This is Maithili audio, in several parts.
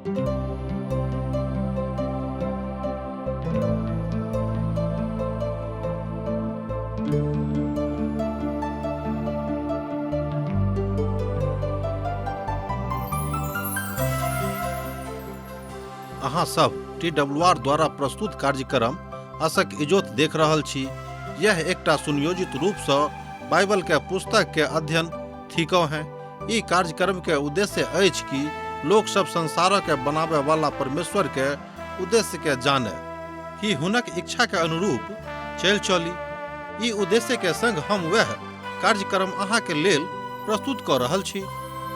अहाँ सब टी डब्ल्यू आर द्वारा प्रस्तुत कार्यक्रम असक इजोत देख रहल छी। यह एकटा सुनियोजित रूप सँ बाइबल के पुस्तक के अध्ययन थिकौ हैं। ई कार्यक्रम के उद्देश्य अछि कि लोक सब संसार के बनावे वाला परमेश्वर के उद्देश्य के जाने कि हुनक इच्छा के अनुरूप चलि चली। ई उद्देश्य के संग हम वएह कार्यक्रम अहाँ के लेल प्रस्तुत कऽ रहल छी।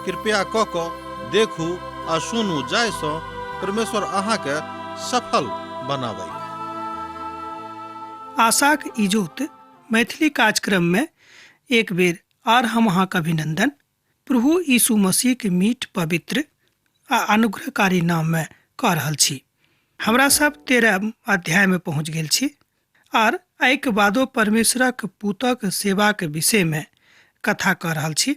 कृपया कऽ कऽ देखू आ सुनू जाहि सँ परमेश्वर अहाँ के सफल बनाबय। आशाक इजोत मैथिली कार्यक्रम में एक बेर आर हम अहाँके अभिनंदन प्रभु यीशु मसीह के मीठ पवित्र आ अनुग्रहकारी नाम में कऽ रहल छी। हमरा सब 13 अध्याय में पहुँच गेल छी आर एहिके बादो परमेश्वरक पुतक सेवाक विषय में कथा कऽ रहल छी।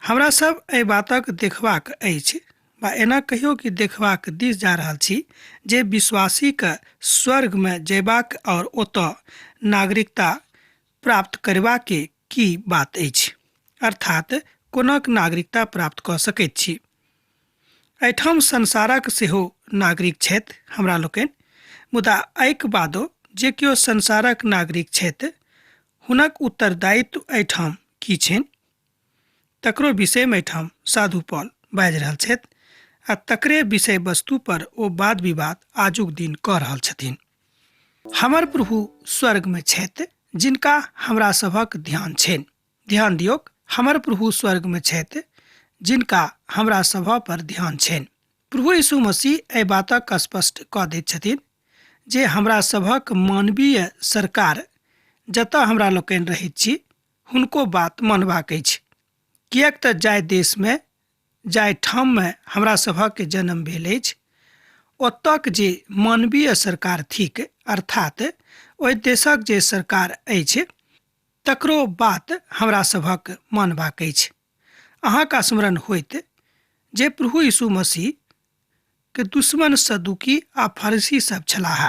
हमरा सब एहि बातक देखबाक अछि वा एना कहियो कि देखबाक दिस जा रहल छी जे विश्वासीके स्वर्गमे जयबाक और ओतऽ नागरिकता प्राप्त करबाके की बात अछि, अर्थात कोनाक नागरिकता प्राप्त कऽ सकैत छी। एहिठाम संसारक सेहो नागरिक छथि हमरा लोकनि, मुदा एहिके बादो जे केओ संसारक नागरिक छथि हुनक उत्तरदायित्व एहिठाम की छनि तकरो विषयमे एहिठाम साधु पॉल बाजि रहल छथि आ तकरे विषय वस्तु पर ओ वाद विवाद आजुक दिन कऽ रहल छथिन। हमर प्रभु स्वर्गमे छथि जिनका हमरा सभक ध्यान छनि। ध्यान दियौक, हमर प्रभु स्वर्गमे छथि जिनका हमरा सभ पर ध्यान छनि। प्रभु यीशु मसीह एहि बातक स्पष्ट कऽ दैत छथिन जे हमरा सभक मानवीय सरकार जतऽ हमरा लोकनि रहैत छी हुनको बात मानबाक अछि, किएक तऽ जाहि देशमे जाहि ठाममे हमरा सभक जन्म भेल अछि ओतऽक जे मानवीय सरकार थिक, अर्थात ओहि देशक जे सरकार अछि तकरो बात हमरा सभक मानबाक अछि। अहाँक स्मरण होइत जे प्रभु यीशु मसीह के दुश्मन सदुकी आ फरीसी सब छलाह।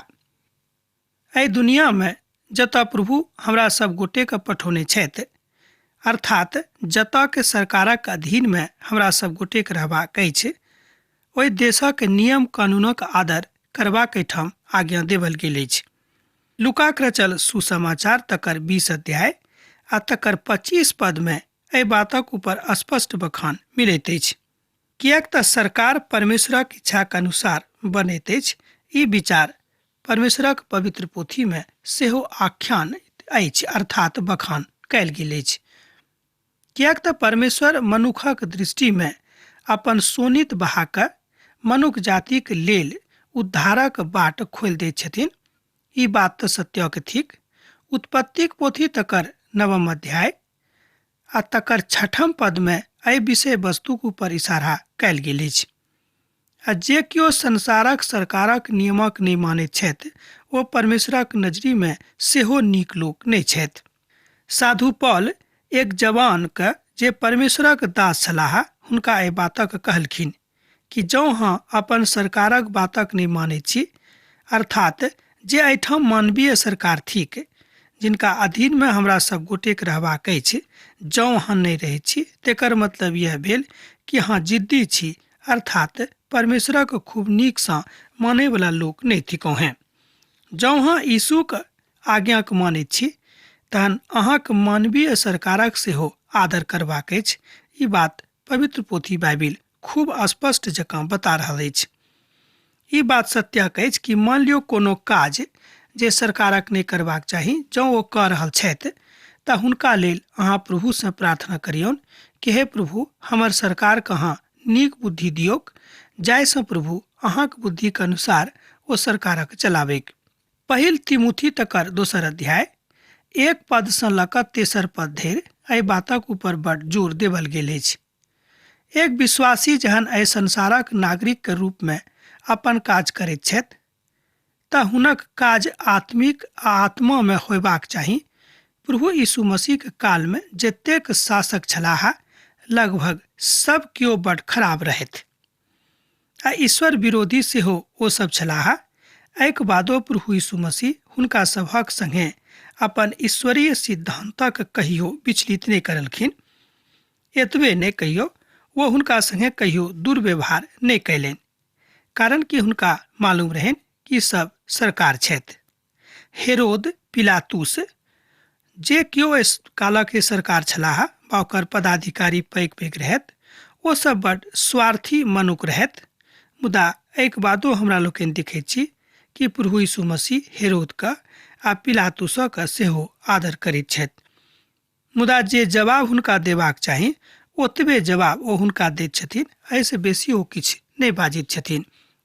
एहि दुनियामे जतऽ प्रभु हमरा सब गोटेके पठौने छथि, अर्थात जतऽके सरकारक अधीनमे हमरा सब गोटेके रहबाक अछि, ओहि देशक नियम कानूनक आदर करबाक एहिठाम आज्ञा देवल गेल अछि। लूकाक रचल सुसमाचार तकर 20 अध्याय आ तकर 25 पदमे एहि बातक ऊपर स्पष्ट बखान मिलैत अछि। किएक तऽ सरकार परमेश्वरक इच्छाक अनुसार बनैत अछि, ई विचार परमेश्वरक पवित्र पोथीमे सेहो आख्यान अछि, अर्थात बखान कयल गेल अछि। किएक तऽ परमेश्वर मनुखक दृष्टिमे अपन शोणित बहा कऽ मनुख जातिक लेल उद्धारक बाट खोलि दैत छथिन। ई बात तऽ सत्यक थिक। उत्पत्तिक पोथी तकर नवम अध्याय आ तकर छठम पदमे एहि विषय वस्तुक ऊपर इशारा कयल गेल अछि। आ जे केओ संसारक सरकारक नियमक नहि मानैत छथि ओ परमेश्वरक नजरिमे सेहो नीक लोक नहि छथि। साधु पॉल एक जवानके जे परमेश्वरक दास छलाह हुनका एहि बातक कहलखिन कि जँ अहाँ अपन सरकारक बातक नहि मानैत छी, अर्थात जे एहिठाम मानवीय सरकार थिक जिनका अधीनमे हमरा सब गोटेक रहबाक अछि, जँ अहाँ नहि रहैत छी तेकर मतलब यह भेल कि अहाँ जिद्दी छी, अर्थात परमेश्वरक खूब नीकसँ मानैवला लोक नहि थिकहुँ हेँ। जँ अहाँ यीशुक आज्ञाक मानैत छी तहन अहाँक मानवीय सरकारक सेहो आदर करबाक अछि। ई बात पवित्र पोथी बाइबिल खूब स्पष्ट जकाँ बता रहल अछि। ई बात सत्यक अछि कि मान लियौ कोनो काज जे सरकारक नहि करबाक चाही जँ ओ कऽ रहल छथि तऽ हुनका लेल अहाँ प्रभुसँ प्रार्थना करियौन कि हे प्रभु, हमर सरकारके अहाँ नीक बुद्धि दियौक जाहिसँ प्रभु अहाँक बुद्धिके अनुसार ओ सरकारक चलाबैक। पहिल तिमुथी तकर दोसर अध्याय 1 पदसँ लऽ कऽ तेसर पद धरि एहि बातक ऊपर बड जोर देवल गेल अछि। एक विश्वासी जहन एहि संसारक नागरिकके रूपमे अपन काज करैत छथि तऽ हुनक काज आत्मिक आ आत्मामे होयबाक चाही। प्रभु यीशु मसीहके कालमे जतेक शासक छलाह लगभग सब केओ बड खराब रहथि। आ ईश्वर विरोधी सेहो ओ सब छलाह। एहिके बादो प्रभु यीशु मसीह हुनका सभक संगे अपन ईश्वरीय सिद्धांतक कहियो विचलित नहि करलखिन। एतबे नहि कहियो ओ हुनका संगे कहियो दुर्व्यवहार नहि कयलनि, कारण कि हुनका मालूम रहनि कि सब सरकार छथि। हेरोद, पिलातुस जे केओ एहि कालक सरकार छलाह वा ओकर पदाधिकारी पैघ पैघ रहथि, ओ सब बड स्वार्थी मनुख रहथि। मुदा एहिके बादो हमरा लोकनि देखैत छी कि प्रभु यीशु मसीह हेरोदके आ पिलातुसके सेहो आदर करैत छथि। मुदा जे जवाब हुनका देबाक चाही ओतबे जवाब ओ हुनका दैत छथिन, एहिसँ बेसी ओ किछु नहि बाजैत छथिन।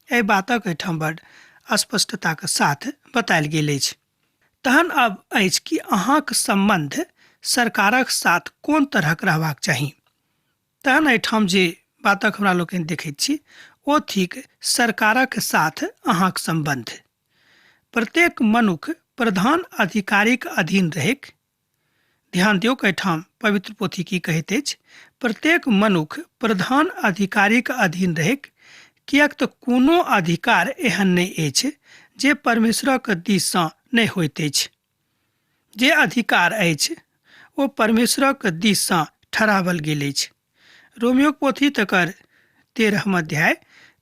एहि बातक एहिठाम बड स्पष्टताके साथ बतायल गेल अछि। तहन अब अछि कि अहाँक सम्बन्ध सरकारक साथ कोन तरहक रहबाक चाही। तहन एहिठाम जे बातक हमरा लोकनि देखैत छी ओ थिक सरकारक साथ अहाँक सम्बन्ध। प्रत्येक मनुख प्रधान अधिकारीक अधीन रहैक। ध्यान दियौक, एहिठाम पवित्र पोथी की कहैत अछि, प्रत्येक मनुख प्रधान अधिकारीक अधीन रहैक, किएक तऽ कोनो अधिकार एहन नहि अछि जे परमेश्वरक दिससँ नहि होइत अछि। जे अधिकार अछि ओ परमेश्वरक दिससँ ठहरावल गेल अछि। रोमियोक पोथी तकर 13 अध्याय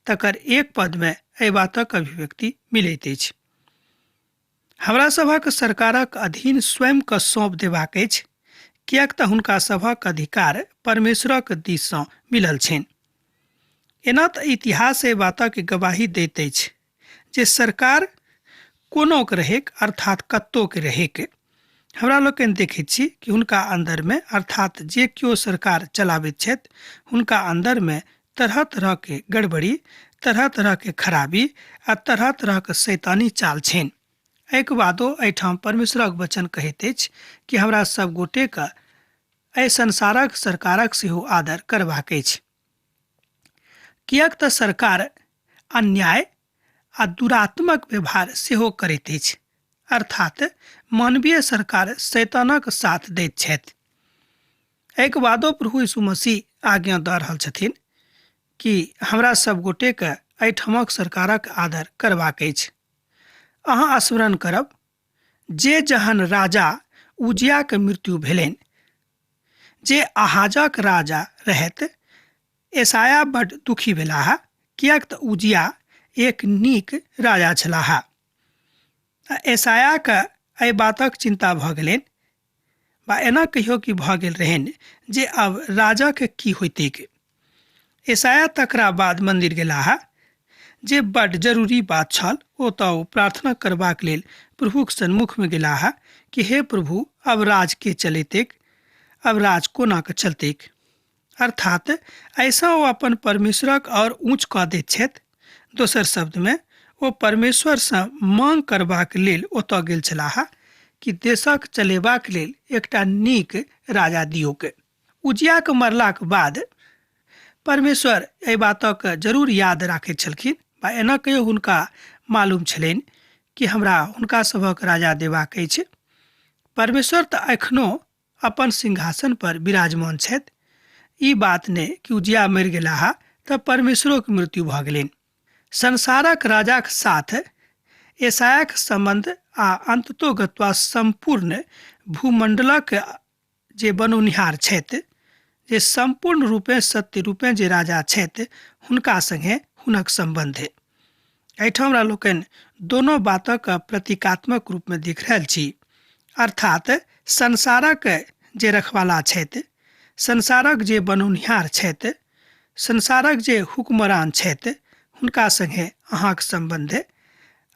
तकर 1 पदमे एहि बातक अभिव्यक्ति मिलैत अछि। हमरा सभक सरकारक अधीन स्वयंके सौंप देबाक अछि, किएक तऽ हुनका सभक अधिकार परमेश्वरक दिससँ मिलल छनि। एना तऽ इतिहास एहि बातक गवाही दैत अछि जे सरकार कोनोके रहैक, अर्थात कतोके रहैक, हमरा लोकनि देखैत छी कि हुनका अन्दरमे, अर्थात जे केओ सरकार चलाबैत छथि हुनका अन्दरमे तरह तरहके गड़बड़ी, तरह तरहके खराबी आ तरह तरहके शैतानी चाल छनि। एहिके बादो एहिठाम परमेश्वरक वचन कहैत अछि कि हमरा सब गोटेके एहि संसारक सरकारक सेहो आदर करबाक अछि, किएक तऽ सरकार अन्याय आ दुरात्मक व्यवहार सेहो करैत अछि, अर्थात मानवीय सरकार शैतानक साथ दैत छथि। एहिके बादो प्रभु यीशु मसीह आज्ञा दऽ रहल छथिन कि हमरा सब गोटेके एहिठामक सरकारक आदर करबाक अछि। अहाँ स्मरण करब जे जहन राजा उजियाके मृत्यु भेलनि, जे आहाजक राजा रहथि, एसाया बड दुखी भेलाह, किएक तऽ उजिया एक नीक राजा छलाह। एसायाके एहि बातक चिन्ता भऽ गेलनि, वा एना कहियो कि भऽ गेल रहनि जे आब राजाके की होइतैक। एसाया तकरा बाद मंदिर गेलाह, जे बड जरूरी बात छल। ओतऽ ओ प्रार्थना करबाक लेल प्रभुक सन्मुखमे गेलाह कि हे प्रभु, अब राज के चलेतैक, अब राज कोना के चलतैक। अर्थात ऐसा ओ अपन परमेश्वरक और ऊँच कऽ दैत छथि। दोसर शब्दमे ओ परमेश्वरसँ मांग करबाक लेल ओतऽ गेल छलाह कि देशक चलेबाक लेल एकटा नीक राजा दियौक। उजियाके मरलाक बाद परमेश्वर एहि बातक जरूर याद राखैत छलखिन, वा एना कहियो हुनका मालूम छलनि कि हमरा हुनका सभक राजा देबाक अछि। परमेश्वर तऽ एखनो अपन सिंहासन पर विराजमान छथि। ई बात नहि कि उजिया मरि गेलाह तऽ परमेश्वरोके मृत्यु भऽ गेलनि। संसारक राजाक साथ एसायाक सम्बन्ध आ अन्ततोगत्वा सम्पूर्ण भूमण्डलक जे बनौनिहार छथि, जे सम्पूर्ण रूपे सत्य रूपे जे राजा छथि, हुनका संगे हुनक सम्बन्ध। एहिठाम हमरा लोकनि दोनो बातक प्रतीकात्मक रूपमे देख रहल छी, अर्थात संसारक जे रखवाला छथि, संसारक जे बनौनिहार छथि, संसारक जे हुक्मरान छथि, हुनका संगे अहाँक सम्बन्ध,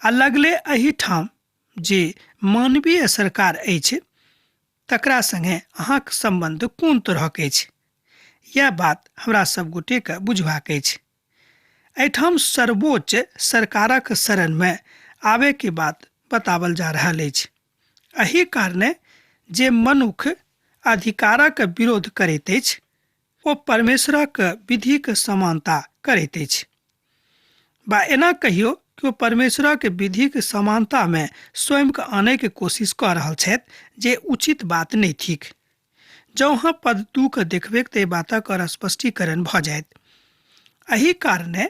आ लगले एहिठाम जे मानवीय सरकार अछि तकरा संगे अहाँक सम्बन्ध कोन तरहक अछि। यैह बात हमरा सब गोटेके बुझबाक अछि। एहिठाम सर्वोच्च सरकारक शरणमे आबयके बात बतावल जा रहल अछि। एहि कारणे जे मनुख अधिकारक विरोध करैत अछि ओ परमेश्वरक विधिक समानता करैत अछि, वा एना कहियो कि ओ परमेश्वरक विधिक समानतामे स्वयंके आनयके कोशिश कऽ रहल छथि, जे उचित बात नहि थिक। जँ अहाँ पद 2 के देखबै तऽ एहि बातक आओर स्पष्टीकरण भऽ जायत। एहि कारणे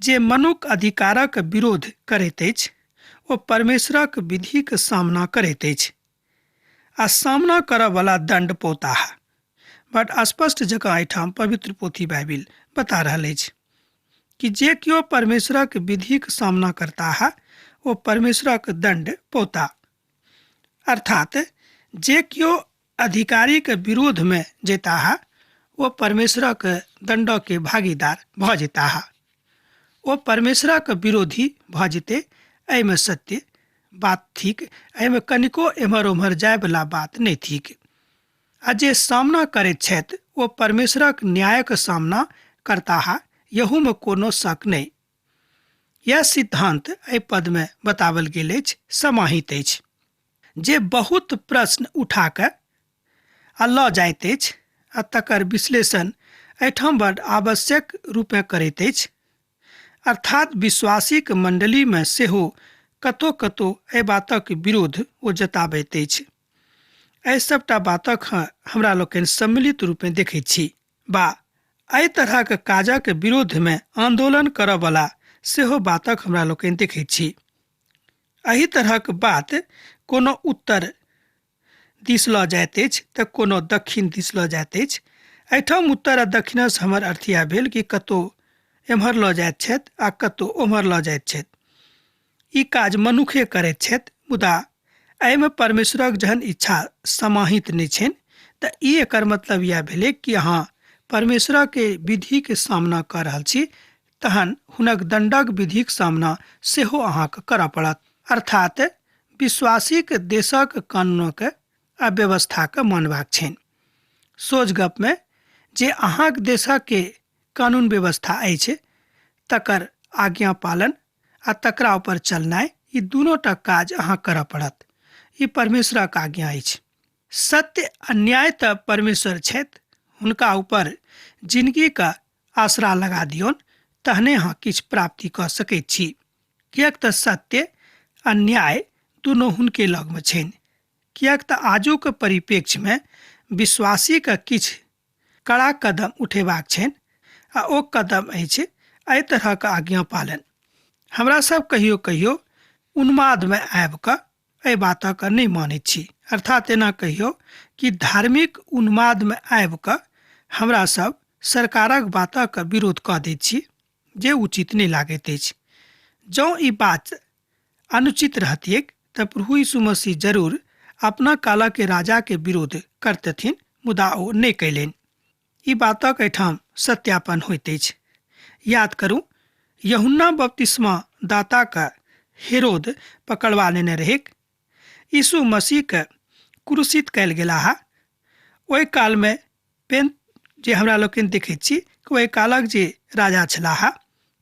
जे मनुख अधिकारक विरोध करैत अछि ओ परमेश्वरक विधिक सामना करैत अछि आ सामना करऽवला दण्ड पौताह। बड स्पष्ट जकाँ एहिठाम पवित्र पोथी बाइबिल बता रहल अछि कि जे केओ परमेश्वरक विधिक सामना करताह ओ परमेश्वरक दण्ड पौता। अर्थात जे केओ अधिकारीके विरोधमे जेताह ओ परमेश्वरक दण्डके भागीदार भऽ जेताह, ओ परमेश्वरक विरोधी भऽ जेतै। एहिमे सत्य बात थिक, एहिमे कनिको एम्हर ओम्हर जायवला बात नहि थिक। आ जे सामना करैत छथि ओ परमेश्वरक न्यायक सामना करताह, यहूमे कोनो शक नहि। यह सिद्धांत एहि पदमे बतावल गेल अछि, समाहित अछि, जे बहुत प्रश्न उठा कऽ आ लऽ जाइत अछि आ तकर विश्लेषण एहिठाम बड आवश्यक रूपेँ करैत अछि। अर्थात विश्वासीक मण्डलीमे सेहो कतौ कतौ एहि बातक विरोध ओ जताबैत अछि। एहि सभटा बातक हमरा लोकनि सम्मिलित रूपेँ देखैत छी बा एहि तरहक काजक विरोधमे आन्दोलन करऽवला सेहो बातक हमरा लोकनि देखैत छी। एहि तरहक बात कोनो उत्तर दिस लऽ जाइत अछि तऽ कोनो दक्षिण दिस लऽ जाइत अछि। एहिठाम उत्तर आ दक्षिणसँ हमर अर्थ इएह भेल कि कतहु एम्हर लऽ जाइत छथि आ कतहु ओम्हर लऽ जाइत छथि। ई काज मनुखे करैत छथि, मुदा एहिमे परमेश्वरक जहन इच्छा समाहित नहि छनि तऽ ई एकर मतलब इएह भेलै कि अहाँ परमेश्वरके विधिके सामना कऽ रहल छी, तहन हुनक दण्डक विधिक सामना सेहो अहाँके करऽ पड़त। अर्थात विश्वासीक देशक कानूनक आ व्यवस्थाके मानबाक छनि। सोझ गपमे जे अहाँक देशके कानून व्यवस्था अछि तकर आज्ञा पालन आ तकरा ऊपर चलनाइ, ई दुनू टा काज अहाँ करऽ पड़त। ई परमेश्वरक आज्ञा अछि। सत्य आ न्याय तऽ परमेश्वर छथि, हुनका ऊपर जिनगीके आसरा लगा दियौन तहने अहाँ किछु प्राप्ति कऽ सकैत छी, किएक तऽ सत्य आ न्याय दुनू हुनके लगमे छनि। किएक तऽ आजुक परिप्रेक्ष्यमे विश्वासीके किछु कड़ा कदम उठेबाक छनि आ ओ कदम अछि एहि तरहक आज्ञा पालन। हमरा सब कहियो कहियो उन्मादमे आबि कऽ एहि बातक नहि मानैत छी। अर्थात एना कहियो कि धार्मिक उन्मादमे आबि कऽ हमरा सब सरकारक बातक विरोध कऽ दैत छी जे उचित नहि लागैत अछि। जँ ई बात अनुचित रहतियैक तऽ प्रभु यीशु मसीह जरूर अपना कालके राजाके विरोध करतथिन, मुदा ओ नहि कयलनि। ई बातक एहिठाम सत्यापन होइत अछि। याद करू, यहुन्ना बपतिस्मा दाताके हेरोद पकड़वा लेने रहैक। यीशु मसीहके क्रूसित कयल गेलाह। ओहि कालमे पेन जे हमरा लोकनि देखैत छी ओहि कालक जे राजा छलाह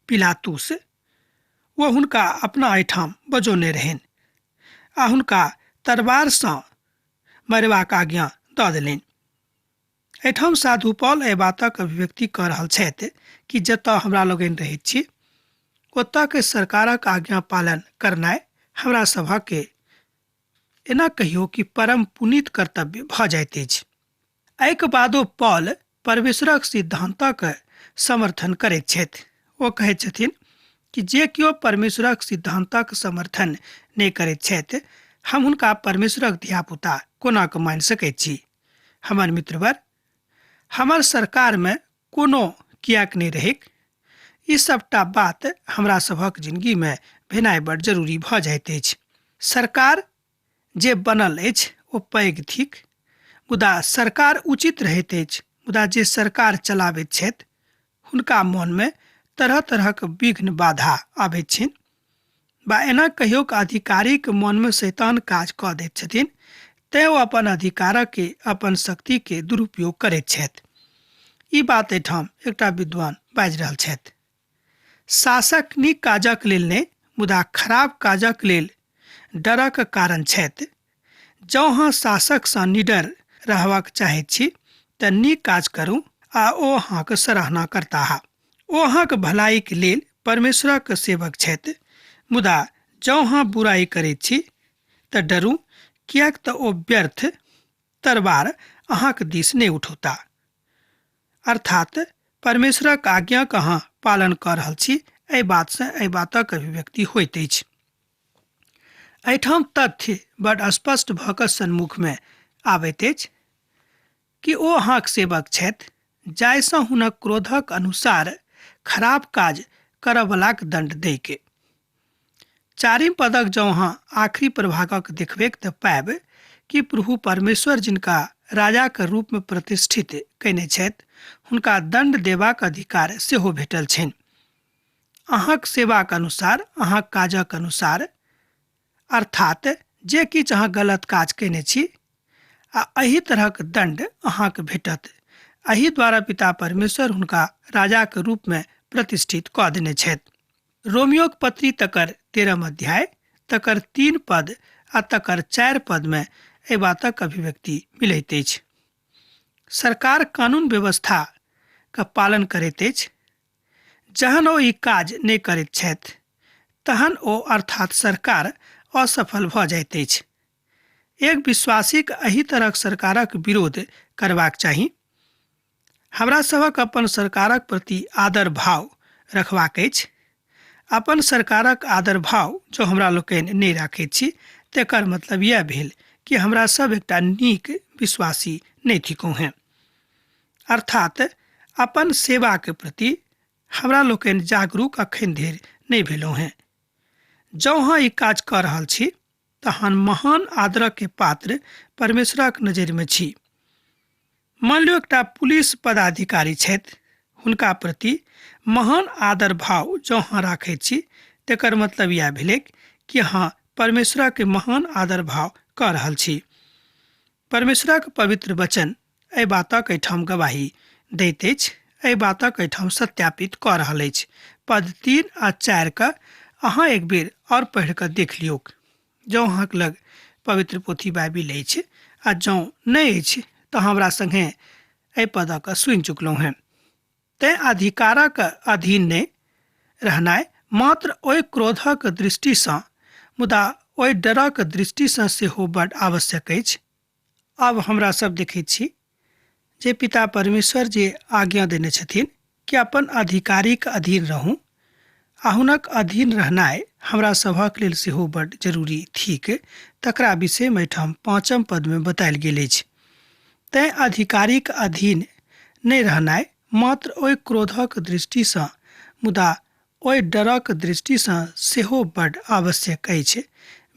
पिलातुस, ओ हुनका अपना एहिठाम बजौने रहनि आ हुनका तलवारसँ मरबाक आज्ञा दऽ देलनि। एहिठाम साधु पॉल एहि बातक अभिव्यक्ति कऽ रहल छथि कि जतऽ हमरा लोकनि रहैत छी ओतऽके सरकारक आज्ञा पालन करनाइ हमरा सभके एना कहियो कि परम पुनीत कर्तव्य भऽ जाइत अछि। एहिके बादो पॉल परमेश्वरक सिद्धान्तक समर्थन करैत छथि। ओ कहैत छथिन कि जे केओ परमेश्वरक सिद्धान्तक समर्थन नहि करैत छथि, हम हुनका परमेश्वरक धियापुता कोना कऽ मानि सकैत छी। हमर मित्रवर, हमर सरकारमे कोनो किएक नहि रहैक, ई सबटा बात हमरा सभक जिनगीमे भेनाइ बड़ जरूरी भऽ जाइत अछि। सरकार जे बनल अछि ओ पैघ थिक, मुदा सरकार उचित रहैत अछि, मुदा जे सरकार चलाबैत छथि हुनका मोनमे तरह तरहक विघ्न बाधा आबैत छनि बा एना कहियोक अधिकारीक मोनमे शैतान काज कऽ दैत छथिन, तेँ ओ अपन अधिकारके अपन शक्तिके दुरुपयोग करैत छथि। ई बात एहिठाम एकटा विद्वान बाजि रहल छथि। शासक नीक काजक लेल नहि, मुदा खराब काजक लेल डरक कारण छथि। जँ अहाँ शासकसँ निडर रहबाक चाहैत छी तऽ नीक काज करू आ ओ अहाँक सराहना करताह। ओ अहाँक भलाइक लेल परमेश्वरक सेवक छथि, मुदा जँ अहाँ बुराइ करैत छी तऽ डरू, किएक तऽ ओ व्यर्थ तरबार अहाँक दिस नहि उठौता। अर्थात परमेश्वरक आज्ञाक अहाँ पालन कऽ रहल छी, एहि बातसँ एहि बातक अभिव्यक्ति होइत अछि। एहिठाम तथ्य बड स्पष्ट भऽ कऽ सन्मुखमे आबैत अछि कि ओ अहाँक सेवक छथि जाहिसँ हुनक क्रोधक अनुसार खराब काज करऽवलाक दण्ड दैके। चारिम पदक जँ अहाँ आखिरी प्रभागक देखबैक तऽ पायब कि प्रभु परमेश्वर जिनका राजाक रूपमे प्रतिष्ठित कयने छथि हुनका दण्ड देबाक अधिकार सेहो भेटल छनि। अहाँक सेवाक अनुसार, अहाँक काजक अनुसार, अर्थात जे किछु अहाँ गलत काज कयने छी आ एहि तरहक दण्ड अहाँके भेटत। एहि द्वारा पिता परमेश्वर हुनका राजाक रूपमे प्रतिष्ठित कऽ देने छथि। रोमियोक पत्री तकर 13 अध्याय तकर 3 पद आ तकर 4 पदमे एहि बातक अभिव्यक्ति मिलैत अछि। सरकार कानून व्यवस्था के पालन करैत अछि। जहन ओ ई काज नहि करैत छथि तहन ओ अर्थात सरकार असफल भऽ जाइत अछि। एक विश्वासीक एहि तरहक सरकारक विरोध करबाक चाही। हमरा सभक अपन सरकारक प्रति आदर भाव रखबाक अछि। अपन सरकारक आदर भाव जँ हमरा लोकनि नहि राखैत छी तेकर मतलब इएह भेल कि हमरा सब एकटा नीक विश्वासी नहि थिकहुँ हेँ। अर्थात अपन सेवाके प्रति हमरा लोकनि जागरूक अखन धरि नहि भेलहुँ हेँ। जँ अहाँ ई काज कऽ रहल छी तहन महान आदरक पात्र परमेश्वरक नजरिमे छी। मान लियौ एकटा पुलिस पदाधिकारी छथि, हुनका प्रति महान आदर भाव जँ अहाँ राखैत छी तकर मतलब इएह भेलै कि अहाँ परमेश्वरक महान आदर भाव कऽ रहल छी। परमेश्वरक पवित्र वचन एहि बातक एहिठाम गवाही दैत अछि, एहि बातक एहिठाम सत्यापित कऽ रहल अछि। पद 3 आ 4 के अहाँ एक बेर आओर पढ़ि कऽ देख लियौक। जँ अहाँक लग पवित्र पोथी बाइबिल अछि आ जँ नहि अछि तऽ हमरा सङ्गे एहि पदक सुनि चुकलहुँ हेँ। तैँ अधिकारक अधीन नहि रहनाइ मात्र ओहि क्रोधक दृष्टिसँ मुदा ओहि डरक दृष्टिसँ सेहो बड आवश्यक अछि। आब हमरा सब देखैत छी जे पिता परमेश्वर जे आज्ञा देने छथिन कि अपन अधिकारीक अधीन रहू आ हुनक अधीन रहनाइ हमरा सभक लेल सेहो बड जरूरी थिक, तकरा विषयमे एहिठाम 5 पदमे बतायल गेल अछि। तैँ अधिकारीक अधीन नहि रहनाइ मात्र ओहि क्रोधक दृष्टिसँ मुदा ओहि डरक दृष्टिसँ सेहो बड आवश्यक अछि।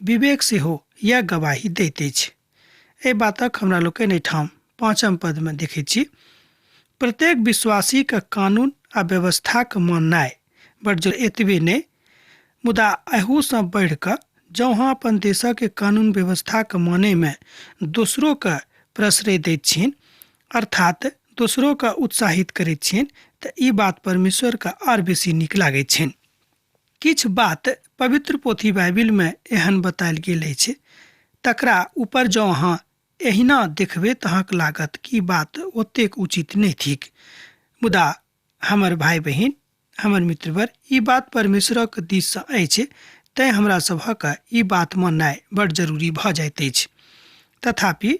विवेक सेहो यैह गवाही दैत अछि। एहि बातक हमरा लोकनि एहिठाम 5 पदमे देखैत छी। प्रत्येक विश्वासीक कानून आ व्यवस्थाक माननाइ बड जरूरी, एतबे नहि मुदा एहूसँ बढ़ि कऽ जँ अहाँ अपन देशक कानून व्यवस्थाक मानैमे दोसरोके प्रश्रय दैत छियनि, अर्थात दोसरोके उत्साहित करैत छियनि, तऽ ई बात परमेश्वरके आर बेसी नीक लागैत छनि। किछु बात पवित्र पोथी बाइबिलमे एहन बतायल गेल अछि तकरा ऊपर जँ अहाँ एहिना देखबै तऽ अहाँके लागत कि बात ओतेक उचित नहि थिक। मुदा हमर भाइ बहिन, हमर मित्रवर, ई बात परमेश्वरक दिससँ अछि, तैँ हमरा सभक ई बात माननाइ बड जरूरी भऽ जाइत अछि। तथापि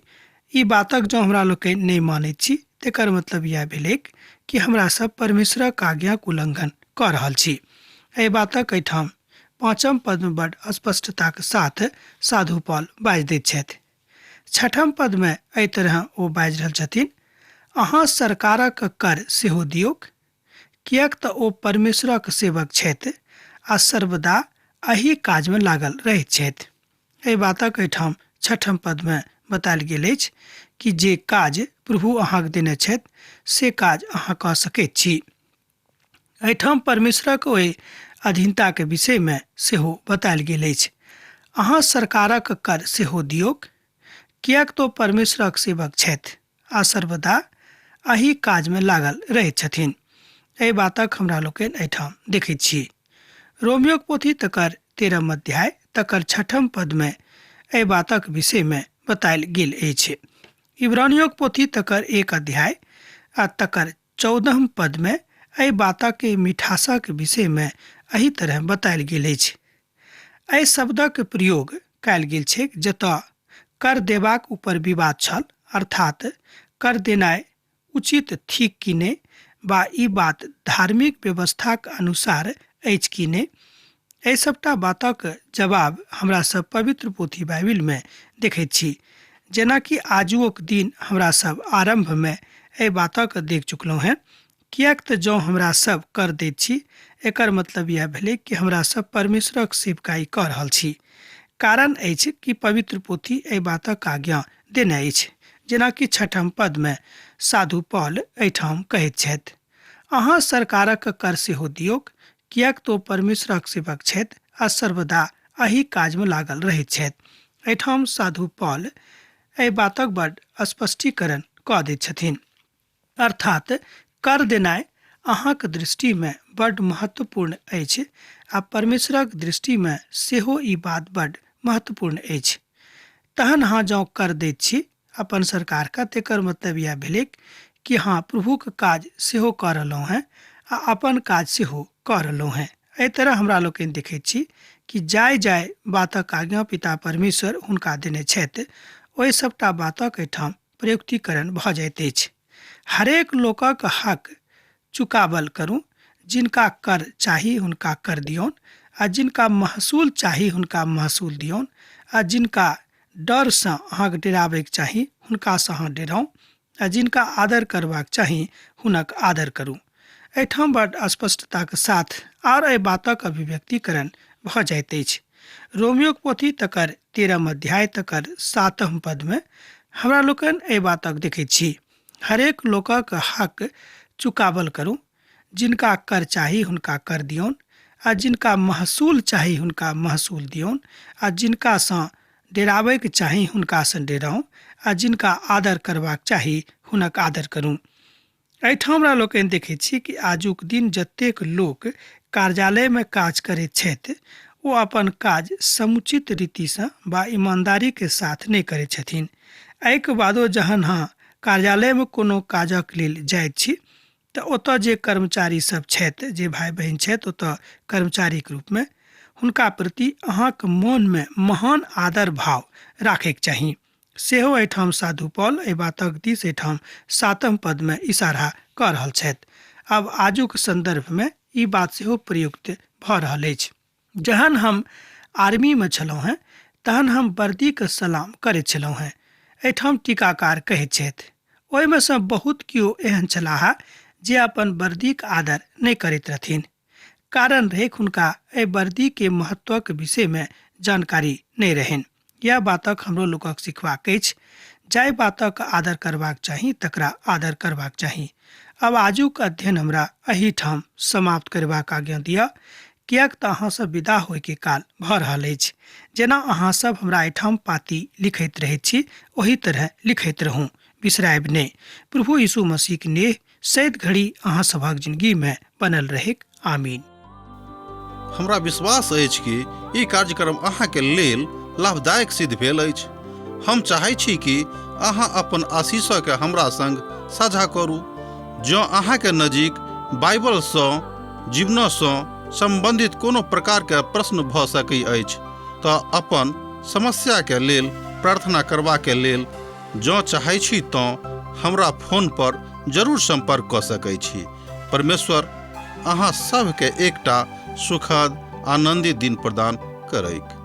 ई बातक जँ हमरा लोकनि नहि मानैत छी तकर मतलब इएह भेलैक कि हमरा सब परमेश्वरक आज्ञाक उल्लंघन कऽ रहल छी। एहि बातक एहिठाम 5 पदमे बड स्पष्टताक साथ साधु पॉल बाजि दैत छथि। 6 पदमे एहि तरह ओ बाजि रहल छथिन, अहाँ सरकारक कर सेहो दियौक, किएक तऽ ओ परमेश्वरक सेवक छथि आ सर्वदा एहि काजमे लागल रहैत छथि। एहि बातक एहिठाम 6 पदमे बतायल गेल अछि कि जे काज प्रभु अहाँके देने छथि से काज अहाँ कऽ सकैत छी। एहिठाम परमेश्वरक ओहि अधीनताके विषयमे सेहो बतायल गेल अछि। अहाँ सरकारक कर सेहो दियौक, किएक तऽ परमेश्वरक सेवक छथि आ सर्वदा एहि काजमे लागल रहैत छथिन। एहि बातक हमरा लोकनि एहिठाम देखैत छी। रोमियोक पोथी तकर 13 अध्याय तकर 6 पदमे एहि बातक विषयमे बतायल गेल अछि। इब्रानियोक पोथी तकर 1 अध्याय आ तकर 14 पदमे एहि बातक मिठासक विषयमे एहि तरह बतायल गेल अछि। एहि शब्दक प्रयोग कयल गेल छैक जतऽ कर देबाक ऊपर विवाद छल, अर्थात कर देनाइ उचित थिक कि नहि, बा ई बात धार्मिक व्यवस्थाक अनुसार अछि कि नहि? एहि सभटा बातक जवाब हमरा सब पवित्र पोथी बाइबिलमे देखैत छी। जेनाकि आजुओक दिन हमरा सब आरम्भमे एहि बातक देख चुकलहुँ हेँ। किएक तऽ जँ हमरा सब कर दैत छी, एकर मतलब इएह भेलै कि हमरा सब परमेश्वरक सेवकाई कऽ रहल छी। कारण अछि कि पवित्र पोथी एहि बातक आज्ञा देने अछि, जेनाकि छठम पदमे साधु पॉल एहिठाम कहैत छथि, अहाँ सरकारक कर सेहो दियौक, किएक तऽ ओ परमेश्वरक सेवक छथि आ सर्वदा एहि काजमे लागल रहैत छथि। एहिठाम साधु पॉल एहि बातक बड स्पष्टीकरण कऽ दैत छथिन। अर्थात कर देनाइ अहाँक दृष्टिमे बड्ड महत्वपूर्ण अछि आ परमेश्वरक दृष्टिमे सेहो ई बात बड्ड महत्वपूर्ण अछि। तहन अहाँ जँ कर दैत छी अपन सरकारके, तेकर मतलब इएह भेलैक कि अहाँ प्रभुक काज सेहो कऽ रहलहुँ हेँ आ अपन काज सेहो कऽ रहलहुँ हेँ। एहि तरह हमरा लोकनि देखैत छी कि जाहि जाहि बातक आज्ञा पिता परमेश्वर हुनका देने छथि, ओहि सभटा बातक एहिठाम प्रयुक्तिकरण भऽ जाइत अछि। हरेक लोकक हक चुकाबल करू। जिनका कर चाही हुनका कर दियौन, आ जिनका महसूल चाही हुनका महसूल दियौन, आ जिनका डरसँ अहाँके डेराबैके चाही हुनकासँ अहाँ डेराउ, आ जिनका आदर करबाक चाही हुनक आदर करू। एहिठाम बड स्पष्टताक साथ आर एहि बातक अभिव्यक्तिकरण भऽ जाइत अछि। रोमियोक पोथी तकर 13 अध्याय तकर 7 पदमे हमरा लोकनि एहि बातक देखैत छी, हरेक लोकक हक चुकाबल करू। जिनका कर चाही हुनका कर दियौन, आ जिनका महसूल चाही हुनका महसूल दियौन, आ जिनकासँ डेराबैके चाही हुनकासँ डेराउ, आ जिनका आदर करबाक चाही हुनक आदर करू। एहिठाम हमरा लोकनि देखैत छी कि आजुक दिन जतेक लोक कार्यालयमे काज करैत छथि, ओ अपन काज समुचित रीतिसँ वा ईमानदारीके साथ नहि करैत छथिन। एहिके बादो जहन अहाँ कार्यालयमे कोनो काजक लेल जाइत छी तऽ ओतऽ जे कर्मचारी सब छथि, जे भाय बहिन छथि ओतऽ कर्मचारीके रूपमे, हुनका प्रति अहाँके मोनमे महान आदर भाव राखैके चाही। सेहो एहिठाम साधु पॉल एहि बातक दिस एहिठाम 7 पदमे इशारा कऽ रहल छथि। आब आजुक सन्दर्भमे ई बात सेहो प्रयुक्त भऽ रहल अछि। जहन हम आर्मीमे छलहुँ हेँ तहन हम वर्दीके सलाम करैत छलहुँ हेँ, एहिठाम टीकाकार कहैत छथि। ओहिमे सँ बहुत केओ एहन छलाह जे अपन वर्दीक आदर नहि करैत रहथिन। कारण रहैक हुनका एहि वर्दीके महत्वक विषयमे जानकारी नहि रहनि। यैह बातक हमरो लोकक सिखबाक अछि। जाहि बातक आदर करबाक चाही तकरा आदर करबाक चाही। आब आजुक अध्ययन हमरा एहिठाम समाप्त करबाक आज्ञा दिअ, किएक तऽ अहाँ सब विदा होइके काल भऽ रहल अछि। जेना अहाँ सब हमरा एहिठाम पाती लिखैत रहैत छी ओही तरह लिखैत रहू, बिसरायब नहि। प्रभु यीशु मसीहक नेह सैत घड़ी अहाँ सभक जिंदगी में बनल रहेक। आमीन। हमरा विश्वास अछि कि ई कार्यक्रम अहाँके लेल लाभदायक सिद्ध भेल अछि। हम चाहै छी कि अहाँ अपन आशीषके हमरा संग साझा करू। जँ अहाँके नजीक बाइबलसँ जीवनसँ सम्बन्धित कोनो प्रकारके प्रश्न भऽ सकै अछि तऽ अपन समस्याके लेल प्रार्थना करबाके लेल जँ चाहै छी तँ हमरा फोन पर जरूर सम्पर्क कऽ सकै छी। परमेश्वर अहाँ सभके एकटा सुखद आनन्दित दिन प्रदान करैक।